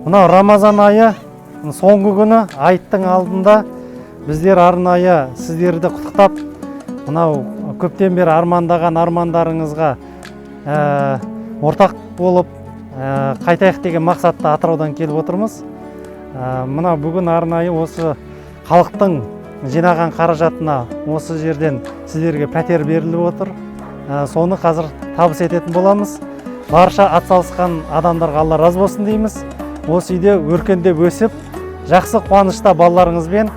Мынау Рамазан айы соңғы күні, айттың алдында біздер арнайы сіздерді құттықтап, мынау көптен бері армандаған армандарыңызға ортақ болып қайтайық деген мақсатта Атыраудан келіп отырмыз. Мынау бүгін арнайы осы халықтың жинаған қаражатына осы жерден сіздерге пәтер беріліп отыр. Соны қазір табыс ететін боламыз. Барша атсалысқан адамдарға Алла разы болсын дейміз. Осы үйде өркендеп өсіп, жақсы қуанышта балаларыңызбен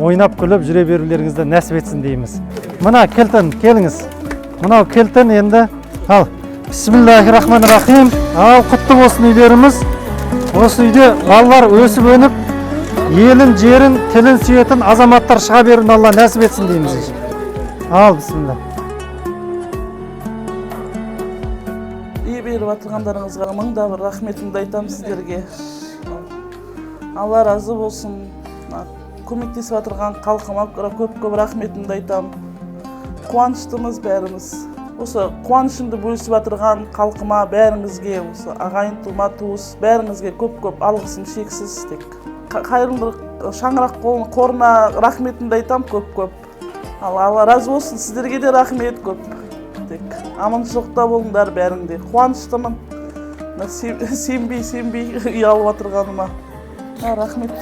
ойнап күліп жүре берулеріңізді нәсіп етсін дейміз. Мына кілтін келіңіз. Мынау кілтін енді ал бисмиллахи рахмани рахим. Ал құтты болсын үйлеріміз. Осы үйде балалар өсіп өніп, елін, жерін, тілін сүйетін азаматтар шыға беруін Алла нәсіп етсін дейміз. Ал бисмилля. Үй беріп жатырғандарыңызға мың да бір рахметімді айтамын сіздерге. Алла разы болсын. Көмектесіп жатырған халқыма көп-көп рахметімді айтамын. Қуаныштымыз бәріміз. Осы қуанышымды бөлісіп жатырған халқыма, бәріңізге, осы ағайын, тума, туыс, бәріңізге көп-көп алғысым шексіз тек. Қайырымдылық шаңырақ қорына рахметімді айтамын көп-көп. Алла разы болсын, сіздерге де рахмет көп. Тек аманшылықта болыңдар бәрің де. Қуаныштымын. Мына сенбей, сенбей үй алып отырғаныма. Рахмет.